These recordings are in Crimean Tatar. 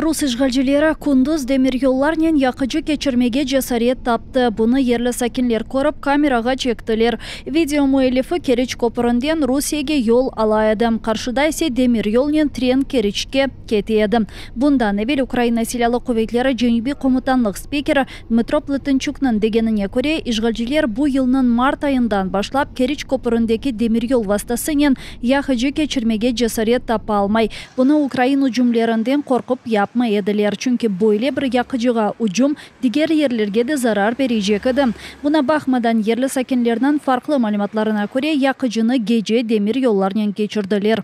Rus işğalcileri kündüz demiryollarnen yaqıcı keçirmege cesaret taptı. Bunı yerli sakinler körip, kamerağa çektiler. Video müellifi Keriç köpründen Rusiyege yol ala edi, qarşıda ise demiryolnen tren Keriçke kete edi. Bundan evel Ukraina Silâlı quvetleri Cenübiy komutanlıq spikeri Dmıtro Plıtınçuknıñ degenine köre, işğalciler bu yılnıñ mart ayından başlap Keriç köpründeki demiryol vastasınen yaqıcı keçirmege cesaret tapalmay. Bunı ukrain ücümlerinden qorqup yapmay ediler, çünki böyle bir yaqıcığa ücüm diger yerlerge de zarar berecek edi. Buna baqmadan, yerli sakinlerniñ farqlı malümatlarına köre, yaqıcını gece demiryollarnen keçirdiler.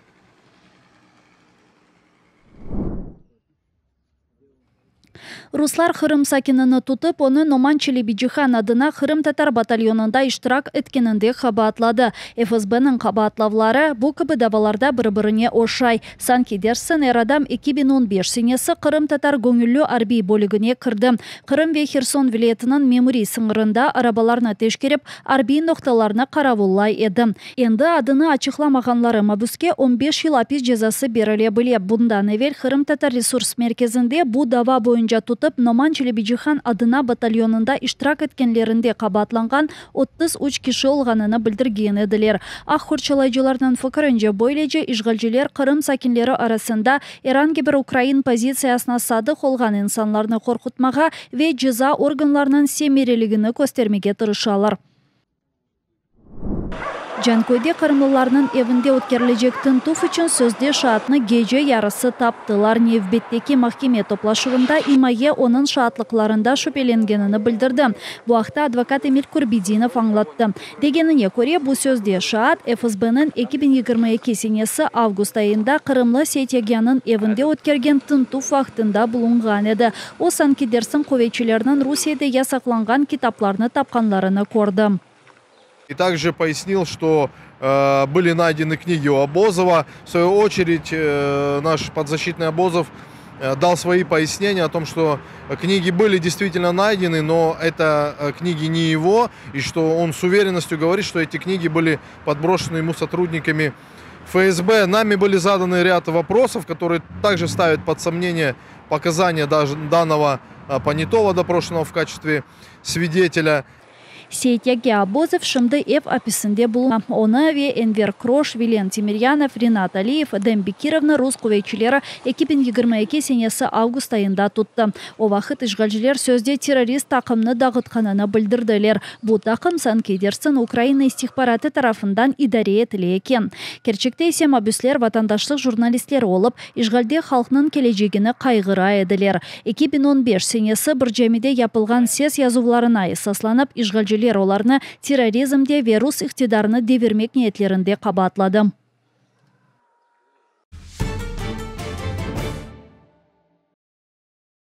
Ruslar Qırım sakinini tutıp, onı Noman Çelebicihan adına qırımtatar batalyonında iştirak etkeninde qabaatladı. FSBniñ qabaatlavları bu kibi davalarda bir-birine oşay. Sanki dersiñ, er adam 2015 senesi qırımtatar göñülli arbiy bölügine kirdi, Qırım ve Herson vilâyetiniñ memuriy sıñırında arabalarnı teşkerip, arbiy noqtalarnı qaravullay edi. Endi adını açıqlamağanları mabüske on beş yıl apis cezası berile bile. Bundan evel Qırımtatar resurs merkezinde bu dava boyunca tutıp, Noman Çelebicihan adına batalyonında iştirak etkenlerinde qabaatlanğan 33 kişi olğanını bildirgen ediler. Aq qorçalayıcılarnıñ fikirince, böylece işğalciler Qırım sakinleri arasında er angi bir ukrain pozitsiyasına sadıq olğan insanlarnı qorqutmağa ve ceza organlarınıñ semereligini köstermege tırışalar. Canköyde qırımlılarnıñ evinde ötkerilecek tintüv içün sözde şaatnı gece yarısı taptılar. Nevbetteki mahkeme toplaşuvında imaye onıñ şaatlıqlarında şübelengenini bildirdi. Bu aqta advokat Emil Kurbedinov añlattı. Degenine köre, bu sözde şaat FSBniñ 2022 senesi avgust ayında qırımlı Seytyagyanıñ evinde ötkergen tintüv vaqtında bulunğan edi. O, sanki dersiñ quvetçilerniñ Rusiyede yasaqlanğan kitaplarnı tapqanlarını kördi. И также пояснил, что были найдены книги у Обозова. В свою очередь, наш подзащитный Обозов дал свои пояснения о том, что книги были действительно найдены, но это книги не его, и что он с уверенностью говорит, что эти книги были подброшены ему сотрудниками ФСБ. Нами были заданы ряд вопросов, которые также ставят под сомнение показания даже данного понятого, допрошенного в качестве свидетеля. Seytyagya Abozov şimdi ev apisinde buluna. Onı ve Enver Kroş, Vilen Temeryanov, Rinat Aliyev, Edem Bekirovnı rus quvetçileri 2022 senesi avgust ayında tuttı. O vaqıt işğalciler sözde terrorist taqımnı dağıtqanını bildirdiler. Bu taqım, sanki dersiñ, Ukraina istihbaratı tarafından idare etile eken. Kerçekte ise mabüsler vatandaşlıq jurnalistleri olıp, işğalde halqnıñ kelecegini qayğıra ediler. 2015 senesi bir camide yapılğan ses yazuvlarına esaslanıp, işğalciler olarnı terrorizmde ve rus iqtidarını devirmek niyetlerinde qabaatladı.